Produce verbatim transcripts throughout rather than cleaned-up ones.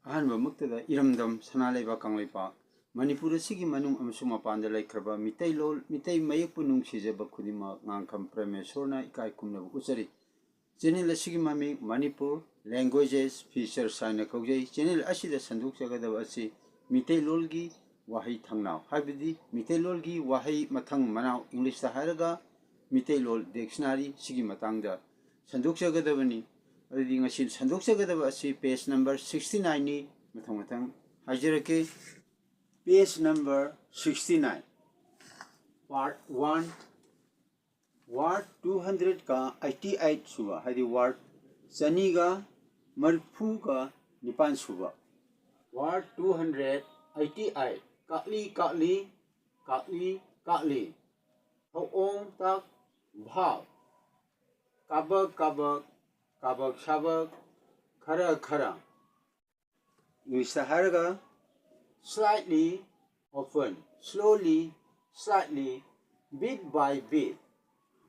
ꯑꯍꯥꯟꯕꯃꯛꯇꯗ ꯏꯔꯝꯗꯝ ꯁꯅꯥ ꯂꯩꯕꯥꯛ ꯀꯪꯂꯩꯄꯥꯛ ꯃꯅꯤꯄꯨꯔ ꯑꯁꯤꯒꯤ ꯃꯅꯨꯡ ꯑꯃꯁꯨꯡ ꯃꯄꯥꯟꯗ ꯂꯩꯈ꯭ꯔꯕ ꯃꯤꯇꯩꯂꯣꯟ, ꯃꯤꯇꯩ ꯃꯌꯦꯛꯄꯨ ꯅꯨꯡꯁꯤꯖꯕ ꯈꯨꯗꯤꯡꯃꯛ ꯉꯥꯡꯈꯝ ꯄ꯭ꯔꯦꯃꯦꯁꯣꯔꯅ ꯏꯀꯥꯏ ꯈꯨꯝꯅꯕ ꯎꯠꯆꯔꯤ꯫ ꯆꯦꯅꯦꯜ ꯑꯁꯤꯒꯤ ꯃꯃꯤꯡ ꯃꯅꯤꯄꯨꯔ ꯂꯦꯡꯒ꯭ꯋꯦꯖꯦꯁ ꯐꯤꯆꯔꯁ ꯍꯥꯏꯅ ꯀꯧꯖꯩ꯫ ꯆꯦꯅꯦꯜ ꯑꯁꯤꯗ ꯁꯟꯗꯣꯛꯆꯒꯗꯕ ꯑꯁꯤ ꯃꯤꯇꯩꯂꯣꯟꯒꯤ ꯋꯥꯍꯩ ꯊꯧꯅꯥꯎ, ꯍꯥꯏꯕꯗꯤ ꯃꯤꯇꯩꯂꯣꯟꯒꯤ ꯋꯥꯍꯩ ꯃꯊꯪ ꯃꯅꯥꯎ, ꯏꯪꯂꯤꯁꯇ ꯍꯥꯏꯔꯒ ꯃꯤꯇꯩꯂꯣꯟ ꯗꯤꯛꯁꯅꯥꯔꯤ, ꯁꯤꯒꯤ ꯃꯇꯥꯡꯗ ꯁꯟꯗꯣꯛꯆꯒꯗꯕꯅꯤ꯫ ꯑꯗꯨꯗꯤ ꯉꯁꯤ ꯁꯟꯗꯣꯛꯆꯒꯗꯕ ꯑꯁꯤ page number sixty nineꯅꯤ꯫ ꯃꯊꯪ ꯃꯊꯪ ꯍꯥꯏꯖꯔꯛꯀꯦ꯫ Page number sixty nine, part one, word two hundredꯀ eighty eight ꯁꯨꯕ, ꯍꯥꯏꯗꯤ word ꯆꯅꯤꯒ ꯃꯔꯤꯐꯨꯒ ꯅꯤꯄꯥꯟ ꯁꯨꯕ꯫ Word two hundred eighty eight, ꯀꯥꯛꯂꯤ ꯀꯥꯛꯂꯤ, ꯀꯥꯛꯂꯤ ꯀꯥꯛꯂꯤ꯫ ꯊꯧꯑꯣꯡ ꯇꯥꯛ ꯚꯥꯕ꯫ ꯀꯥꯕꯛ ꯀꯥꯕꯛ, ꯀꯥꯕꯛ ꯁꯥꯕꯛ, ꯈꯔ ꯈꯔ꯫ ꯏꯪꯂꯤꯁꯇ ꯍꯥꯏꯔꯒ slightly, often, slowly, slightly, bit by bit꯫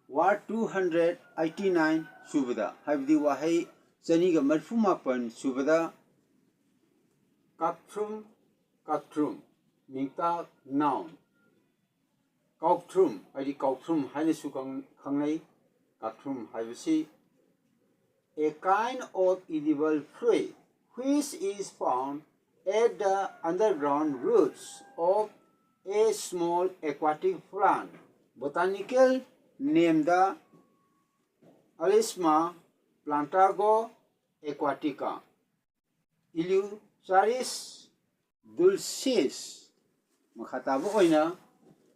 Word two hundred eighty nine ꯁꯨꯕꯗ, ꯍꯥꯏꯕꯗꯤ ꯋꯥꯍꯩ ꯆꯅꯤꯒ ꯃꯔꯤꯐꯨ ꯃꯥꯄꯟ ꯁꯨꯕꯗ, ꯀꯥꯛꯊ꯭ꯔꯨꯝ, ꯀꯥꯛꯊ꯭ꯔꯨꯝ, ꯃꯤꯡꯇꯥꯛ, noun꯫ ꯀꯥꯎꯊ꯭ꯔꯨꯝ, ꯍꯥꯏꯗꯤ ꯀꯥꯎꯊ꯭ꯔꯨꯝ ꯍꯥꯏꯅꯁꯨ ꯈꯪ-, ꯈꯪꯅꯩ꯫ ꯀꯥꯎꯊ꯭ꯔꯨꯝ ꯍꯥꯏꯕꯁꯤ a kind of edible fruit which is found at the underground roots of a small aquatic plant, botanical named Alisma plantago aquatica, Eleutheris dulcis꯫ ꯃꯈꯥ ꯇꯥꯕ ꯑꯣꯏꯅ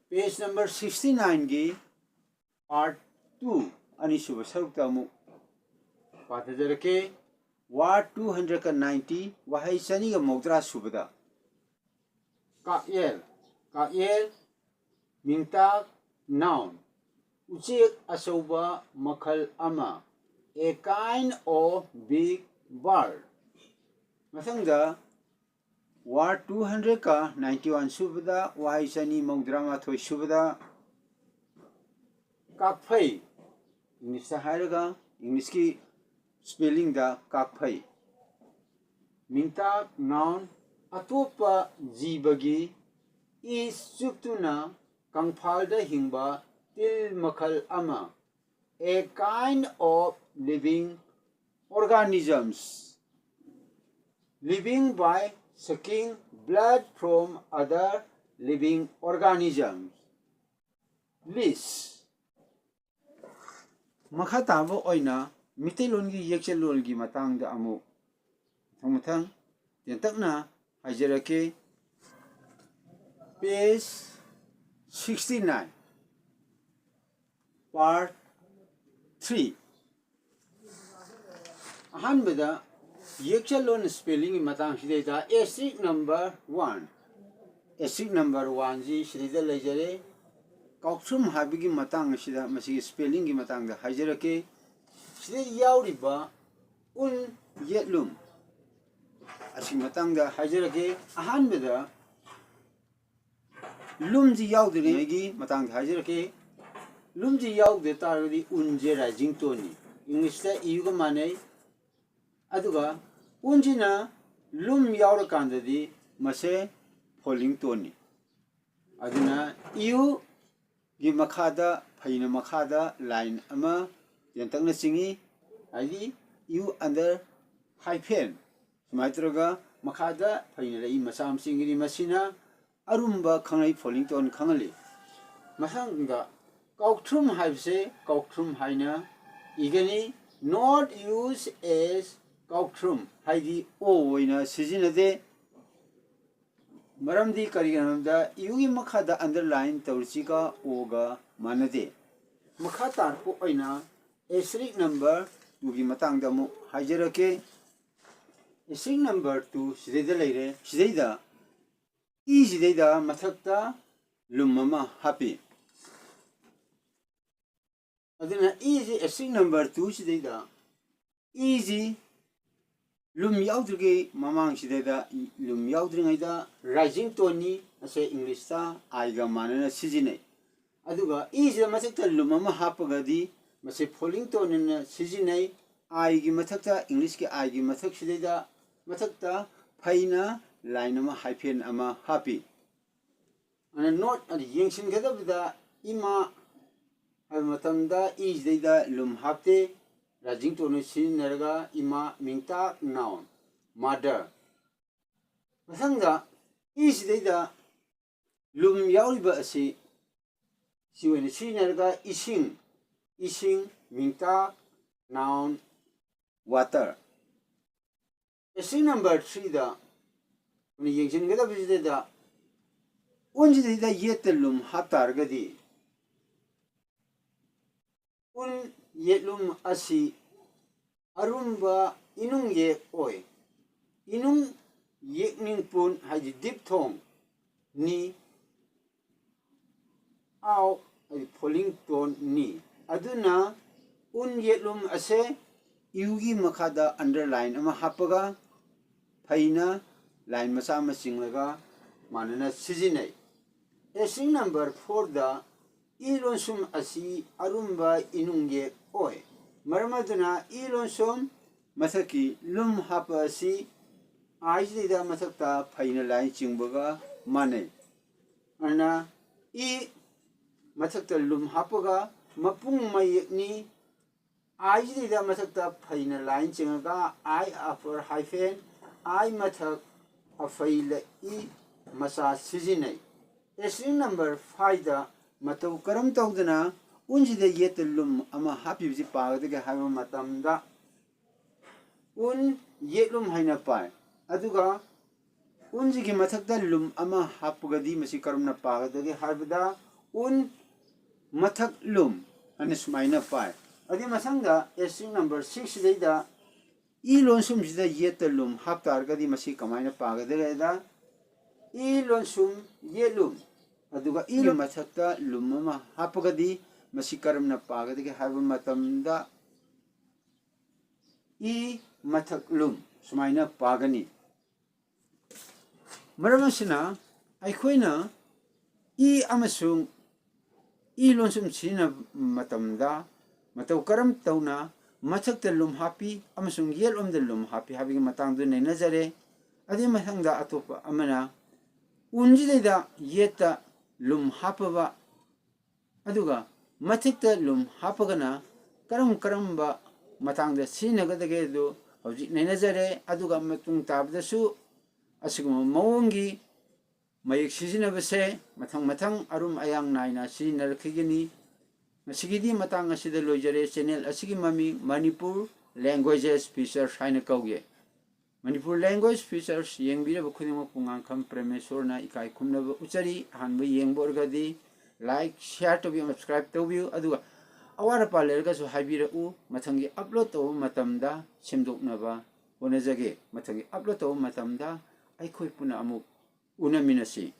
page number sixty nineꯒꯤ part two, ꯑꯅꯤꯁꯨꯕ ꯁꯔꯨꯛꯇ ꯑꯃꯨꯛ ꯄꯥꯊꯖꯔꯛꯀꯦ꯫ Word two hundredꯀ ninety, ꯋꯥꯍꯩ ꯆꯅꯤꯒ ꯃꯧꯗ꯭ꯔꯥ ꯁꯨꯕꯗ꯫ ꯀꯥꯛꯌꯦꯜ, ꯀꯥꯛꯌꯦꯜ, ꯃꯤꯡꯇꯥꯛ, noun꯫ ꯎꯆꯦꯛ ꯑꯆꯧꯕ ꯃꯈꯜ ꯑꯃ, a kind of big bird꯫ ꯃꯊꯪꯗ word two hundredꯀ ninety one ꯁꯨꯕꯗ, ꯋꯥꯍꯩ ꯆꯅꯤ ꯃꯧꯗ꯭ꯔꯥ ꯃꯥꯊꯣꯏ ꯁꯨꯕꯗ, ꯀꯥꯛꯐꯩ, ꯏꯪꯂꯤꯁꯇ ꯍꯥꯏꯔꯒ ꯏꯪꯂꯤꯁꯀꯤ spellingꯗ ꯀꯥꯛꯐꯩ꯫ ꯃꯤꯡꯇꯥꯛ noun ꯑꯇꯣꯞꯄ ꯖꯤꯕꯒꯤ ꯏ ꯆꯨꯞꯇꯨꯅ ꯀꯪꯐꯥꯜꯗ ꯍꯤꯡꯕ ꯇꯤꯜ ꯃꯈꯜ ꯑꯃ, a kind of living organisms living by sucking blood from other living organisms. List. ꯃꯈꯥ ꯇꯥꯕ ꯑꯣꯏꯅ ꯃꯤꯇꯩꯂꯣꯟꯒꯤ ꯌꯦꯛꯆꯠꯂꯣꯟꯒꯤ ꯃꯇꯥꯡꯗ ꯑꯃꯨꯛ ꯃꯊꯪ ꯃꯊꯪ ꯇꯦꯟꯇꯛꯅ ꯍꯥꯏꯖꯔꯛꯀꯦ꯫ Page sixty nine, part three꯫ ꯑꯍꯥꯟꯕꯗ ꯌꯦꯛꯆꯠꯂꯣꯟ spellingꯒꯤ ꯃꯇꯥꯡꯁꯤꯗꯩꯗ asterisk number one, asterisk number oneꯁꯤ ꯁꯤꯗꯩꯗ ꯂꯩꯖꯔꯦ꯫ ꯀꯥꯎꯊ꯭ꯔꯨꯝ ꯍꯥꯏꯕꯒꯤ ꯃꯇꯥꯡ ꯑꯁꯤꯗ ꯃꯁꯤꯒꯤ spellingꯒꯤ ꯃꯇꯥꯡꯗ ꯍꯥꯏꯖꯔꯛꯀꯦ꯫ ꯁꯤꯗ ꯌꯥꯎꯔꯤꯕ ꯎꯟ, ꯌꯦꯠꯂꯨꯝ ꯑꯁꯤꯒꯤ ꯃꯇꯥꯡꯗ ꯍꯥꯏꯖꯔꯛꯀꯦ꯫ ꯑꯍꯥꯟꯕꯗ ꯂꯨꯝꯁꯤ ꯌꯥꯎꯗ꯭ꯔꯤꯉꯩꯒꯤ ꯃꯇꯥꯡꯗ ꯍꯥꯏꯖꯔꯛꯀꯦ꯫ ꯂꯨꯝꯁꯤ ꯌꯥꯎꯗ ꯇꯥꯔꯒꯗꯤ ꯎꯟꯁꯦ rising toneꯅꯤ, Englishꯇ ꯏꯌꯨꯒ ꯃꯥꯟꯅꯩ꯫ ꯑꯗꯨꯒ ꯎꯟꯁꯤꯅ ꯂꯨꯝ ꯌꯥꯎꯔꯀꯥꯟꯗꯗꯤ ꯃꯁꯦ falling toneꯅꯤ꯫ ꯑꯗꯨꯅ ꯏꯌꯨꯒꯤ ꯃꯈꯥꯗ, ꯐꯩꯅ ꯃꯈꯥꯗ line ꯑꯃ ꯇꯦꯟꯇꯛꯅ ꯆꯤꯡꯏ, ꯍꯥꯏꯗꯤ ꯏꯌꯨ under hyphen꯫ ꯁꯨꯃꯥꯏꯅ ꯇꯧꯔꯒ ꯃꯈꯥꯗ ꯐꯩꯅ ꯂꯩ ꯃꯆꯥ ꯑꯃ ꯆꯤꯡꯒꯅꯤ꯫ ꯃꯁꯤꯅ ꯑꯔꯨꯝꯕ ꯈꯪꯂꯩ, falling tone ꯈꯪꯍꯜꯂꯤ꯫ ꯃꯊꯪꯗ ꯀꯥꯎꯊ꯭ꯔꯨꯝ ꯍꯥꯏꯕꯁꯦ ꯀꯥꯎꯊ꯭ꯔꯨꯝ ꯍꯥꯏꯅ ꯏꯒꯅꯤ, not use as ꯀꯥꯎꯊ꯭ꯔꯨꯝ, ꯍꯥꯏꯗꯤ ꯑꯣ ꯑꯣꯏꯅ ꯁꯤꯖꯤꯟꯅꯗꯦ꯫ ꯃꯔꯝꯗꯤ ꯀꯔꯤꯒꯤꯅꯣ ꯍꯥꯏꯕꯗ ꯏꯌꯨꯒꯤ ꯃꯈꯥꯗ underline ꯇꯧꯔꯤꯁꯤꯒ ꯑꯣꯒ ꯃꯥꯟꯅꯗꯦ꯫ ꯃꯈꯥ ꯇꯥꯔꯛꯄ ꯑꯣꯏꯅ asterisk number twoꯒꯤ ꯃꯇꯥꯡꯗ ꯑꯃꯨꯛ ꯍꯥꯏꯖꯔꯛꯀꯦ꯫ Asterisk number two ꯁꯤꯗꯩꯗ ꯂꯩꯔꯦ꯫ ꯁꯤꯗꯩꯗ ꯏꯁꯤꯗꯩꯗ ꯃꯊꯛꯇ ꯂꯨꯝ ꯑꯃ ꯍꯥꯞꯄꯤ꯫ ꯑꯗꯨꯅ ꯏꯁꯤ asterisk number twoꯁꯤꯗꯩꯗ ꯏꯁꯤ ꯂꯨꯝ ꯌꯥꯎꯗ꯭ꯔꯤꯉꯩ ꯃꯃꯥꯡꯁꯤꯗꯩꯗ, ꯂꯨꯝ ꯌꯥꯎꯗ꯭ꯔꯤꯉꯩꯗ rising toneꯅꯤ꯫ ꯑꯁꯦ Englishꯇ Iꯒ ꯃꯥꯟꯅꯅ ꯁꯤꯖꯤꯟꯅꯩ꯫ ꯑꯗꯨꯒ ꯏꯁꯤꯗ ꯃꯊꯛꯇ ꯂꯨꯝ ꯑꯃ ꯍꯥꯞꯄꯒꯗꯤ ꯃꯁꯤ falling toneꯅ ꯁꯤꯖꯤꯟꯅꯩ꯫ Iꯒꯤ ꯃꯊꯛꯇ, Englishꯀꯤ Iꯒꯤ ꯃꯊꯛꯁꯤꯗꯩꯗ ꯃꯊꯛꯇ ꯐꯩꯅ line ꯑꯃ hyphen ꯑꯃ ꯍꯥꯞꯄꯤ꯫ ꯑꯗꯨꯅ note ꯑꯗꯨ ꯌꯦꯡꯁꯤꯟꯒꯗꯕꯗ ꯏꯃꯥ ꯍꯥꯏꯕ ꯃꯇꯝꯗ ꯏꯁꯤꯗꯩꯗ ꯂꯨꯝ ꯍꯥꯞꯇꯦ, rising tone ꯁꯤꯖꯤꯟꯅꯔꯒ ꯏꯃꯥ ꯃꯤꯡꯇꯥꯛ noun mother꯫ ꯃꯊꯪꯗ ꯏꯁꯤꯗꯩꯗ ꯂꯨꯝ ꯌꯥꯎꯔꯤꯕ ꯑꯁꯤ ꯁꯤ ꯑꯣꯏꯅ ꯁꯤꯖꯤꯟꯅꯔꯒ ꯏꯁꯤꯡ, ꯏꯁꯤꯡ ꯃꯤꯡꯇꯥꯛ noun water꯫ Question number threeꯗ ꯑꯩꯈꯣꯏꯅ ꯌꯦꯡꯁꯤꯟꯒꯗꯕꯁꯤꯗꯩꯗ ꯎꯟꯁꯤꯗꯩꯗ ꯌꯦꯠꯇ ꯂꯨꯝ ꯍꯥꯞꯇꯥꯔꯒꯗꯤ ꯎꯟ ꯌꯦꯠꯂꯨꯝ ꯑꯁꯤ ꯑꯔꯨꯝꯕ ꯏꯅꯨꯡ ꯌꯦꯛ ꯑꯣꯏ꯫ ꯏꯅꯨꯡ ꯌꯦꯛ ꯅꯤꯡꯄꯨꯟ ꯍꯥꯏꯗꯤ diphthong ꯅꯤ꯫ ꯑꯥꯎ ꯍꯥꯏꯗꯤ falling tone ꯅꯤ꯫ ꯑꯗꯨꯅ ꯎꯟ ꯌꯦꯠꯂꯨꯝ ꯑꯁꯦ ꯏꯎꯒꯤ ꯃꯈꯥꯗ underline ꯑꯃ ꯍꯥꯞꯄꯒ ꯐꯩꯅ line ꯃꯆꯥ ꯑꯃ ꯆꯤꯡꯂꯒ ꯃꯥꯟꯅꯅ ꯁꯤꯖꯤꯟꯅꯩ꯫ Question number fourꯗ ꯏ ꯂꯣꯟꯁꯨꯝ ꯑꯁꯤ ꯑꯔꯨꯝꯕ ꯏꯅꯨꯡ ꯌꯦꯛ ꯑꯣꯏ꯫ ꯃꯔꯝ ꯑꯗꯨꯅ ꯏ ꯂꯣꯟꯁꯨꯝ ꯃꯊꯛꯀꯤ ꯂꯨꯝ ꯍꯥꯞꯄ ꯑꯁꯤ ꯑꯥꯏꯁꯤꯗ ꯃꯊꯛꯇ ꯐꯩꯅ line ꯆꯤꯡꯕꯒ ꯃꯥꯟꯅꯩ꯫ ꯑꯗꯨꯅ ꯏ ꯃꯊꯛꯇ ꯂꯨꯝ ꯍꯥꯞꯄꯒ ꯃꯄꯨꯡ ꯃꯌꯦꯛꯅꯤ꯫ ꯑꯥꯏꯁꯤꯗ ꯃꯊꯛꯇ ꯐꯩꯅ line ꯆꯤꯡꯉꯒ I upper hyphen I ꯃꯊꯛ ꯑꯐꯩ ꯂ ꯏ ꯃꯆꯥ ꯁꯤꯖꯤꯟꯅꯩ꯫ Question number fiveꯗ ꯃꯇꯧ ꯀꯔꯝ ꯇꯧꯗꯅ ꯎꯟꯁꯤꯗ ꯌꯦꯠꯇ ꯂꯨꯝ ꯑꯃ ꯍꯥꯞꯄꯤꯕꯁꯤ ꯄꯥꯒꯗꯒꯦ ꯍꯥꯏꯕ ꯃꯇꯝꯗ ꯎꯟ ꯌꯦꯠꯂꯨꯝ ꯍꯥꯏꯅ ꯄꯥꯏ꯫ ꯑꯗꯨꯒ ꯎꯟꯁꯤꯒꯤ ꯃꯊꯛꯇ ꯂꯨꯝ ꯑꯃ ꯍꯥꯞꯄꯒꯗꯤ ꯃꯁꯤ ꯀꯔꯝꯅ ꯄꯥꯒꯗꯒꯦ ꯍꯥꯏꯕꯗ ꯎꯟ ꯃꯊꯛ ꯂꯨꯝ ꯍꯥꯏꯅ ꯁꯨꯃꯥꯏꯅ ꯄꯥꯏ꯫ ꯑꯗꯨꯒꯤ ꯃꯊꯪꯗ question number sixꯁꯤꯗꯩꯗ ꯏ ꯂꯣꯟꯁꯨꯝꯁꯤꯗ ꯌꯦꯠꯇ ꯂꯨꯝ ꯍꯥꯞꯇꯥꯔꯒꯗꯤ ꯃꯁꯤ ꯀꯃꯥꯏꯅ ꯄꯥꯒꯗꯒꯦꯗ ꯏ ꯂꯣꯟꯁꯨꯝ ꯌꯦꯠꯂꯨꯝ ꯑꯗꯨꯒ ꯏ ꯃꯊꯛꯇ ꯂꯨꯝ ꯑꯃ ꯍꯥꯞꯄꯒꯗꯤ ꯃꯁꯤ ꯀꯔꯝꯅ ꯄꯥꯒꯗꯒꯦ ꯍꯥꯏꯕ ꯃꯇꯝꯗ ꯏ ꯃꯊꯛ ꯂꯨꯝ ꯁꯨꯃꯥꯏꯅ ꯄꯥꯒꯅꯤ꯫ ꯃꯔꯝ ꯑꯁꯤꯅ ꯑꯩꯈꯣꯏꯅ ꯏ ꯑꯃꯁꯨꯡ ꯏ ꯂꯣꯟꯁꯨꯝ ꯁꯤꯖꯤꯟꯅꯕ ꯃꯇꯝꯗ ꯃꯇꯧ ꯀꯔꯝ ꯇꯧꯅ ꯃꯊꯛꯇ ꯂꯨꯝ ꯍꯥꯞꯄꯤ ꯑꯃꯁꯨꯡ ꯌꯦꯠꯂꯣꯝꯗ ꯂꯨꯝ ꯍꯥꯞꯄꯤ ꯍꯥꯏꯕꯒꯤ ꯃꯇꯥꯡꯗꯨ ꯅꯩꯅꯖꯔꯦ꯫ ꯑꯗꯨꯒꯤ ꯃꯊꯪꯗ ꯑꯇꯣꯞꯄ ꯑꯃꯅ ꯎꯟꯁꯤꯗꯩꯗ ꯌꯦꯠꯇ ꯂꯨꯝ ꯍꯥꯞꯄꯕ ꯑꯗꯨꯒ ꯃꯊꯛꯇ ꯂꯨꯝ ꯍꯥꯞꯄꯒꯅ ꯀꯔꯝ ꯀꯔꯝꯕ ꯃꯇꯥꯡꯗ ꯁꯤꯖꯤꯟꯅꯒꯗꯒꯦ ꯑꯗꯨ ꯍꯧꯖꯤꯛ ꯅꯩꯅꯖꯔꯦ꯫ ꯑꯗꯨꯒ ꯃꯇꯨꯡ ꯇꯥꯕꯗꯁꯨ ꯑꯁꯤꯒꯨꯝꯕ ꯃꯑꯣꯡꯒꯤ ꯃꯌꯦꯛ ꯁꯤꯖꯤꯟꯅꯕꯁꯦ ꯃꯊꯪ ꯃꯊꯪ ꯑꯔꯨꯝ ꯑꯌꯥꯡ ꯅꯥꯏꯅ ꯁꯤꯖꯤꯟꯅꯔꯛꯈꯤꯒꯅꯤ꯫ ꯉꯁꯤꯒꯤꯗꯤ ꯃꯇꯥꯡ ꯑꯁꯤꯗ ꯂꯣꯏꯖꯔꯦ꯫ ꯆꯦꯅꯦꯜ ꯑꯁꯤꯒꯤ ꯃꯃꯤꯡ ꯃꯅꯤꯄꯨꯔ ꯂꯦꯡꯒ꯭ꯋꯦꯖꯦꯁ ꯐꯤꯆꯔꯁ ꯍꯥꯏꯅ ꯀꯧꯏ꯫ ꯃꯅꯤꯄꯨꯔ ꯂꯦꯡꯒ꯭ꯋꯦꯖ ꯐꯤꯆꯔꯁ ꯌꯦꯡꯕꯤꯔꯕ ꯈꯨꯗꯤꯡꯃꯛꯄꯨ ꯉꯥꯡꯈꯝ ꯄ꯭ꯔꯦꯃꯦꯁꯣꯔꯅ ꯏꯀꯥꯏ ꯈꯨꯝꯅꯕ ꯎꯠꯆꯔꯤ꯫ ꯑꯍꯥꯟꯕ ꯌꯦꯡꯕ ꯑꯣꯏꯔꯒꯗꯤ ꯂꯥꯏꯛ, ꯁꯤꯌꯥꯔ ꯇꯧꯕꯤꯌꯨ, ꯁꯕꯁꯀ꯭ꯔꯥꯏꯕ ꯇꯧꯕꯤꯌꯨ꯫ ꯑꯗꯨꯒ ꯑꯋꯥꯠ ꯑꯄꯥ ꯂꯩꯔꯒꯁꯨ ꯍꯥꯏꯕꯤꯔꯛꯎ꯫ ꯃꯊꯪꯒꯤ ꯑꯞꯂꯣꯗ ꯇꯧꯕ ꯃꯇꯝꯗ ꯁꯦꯝꯗꯣꯛꯅꯕ ꯍꯣꯠꯅꯖꯒꯦ꯫ ꯃꯊꯪꯒꯤ ꯑꯞꯂꯣꯗ ꯇꯧꯕ ꯃꯇꯝꯗ ꯑꯩꯈꯣꯏ ꯄꯨꯟꯅ ꯑꯃꯨꯛ ꯎꯅꯃꯤꯟꯅꯁꯤ꯫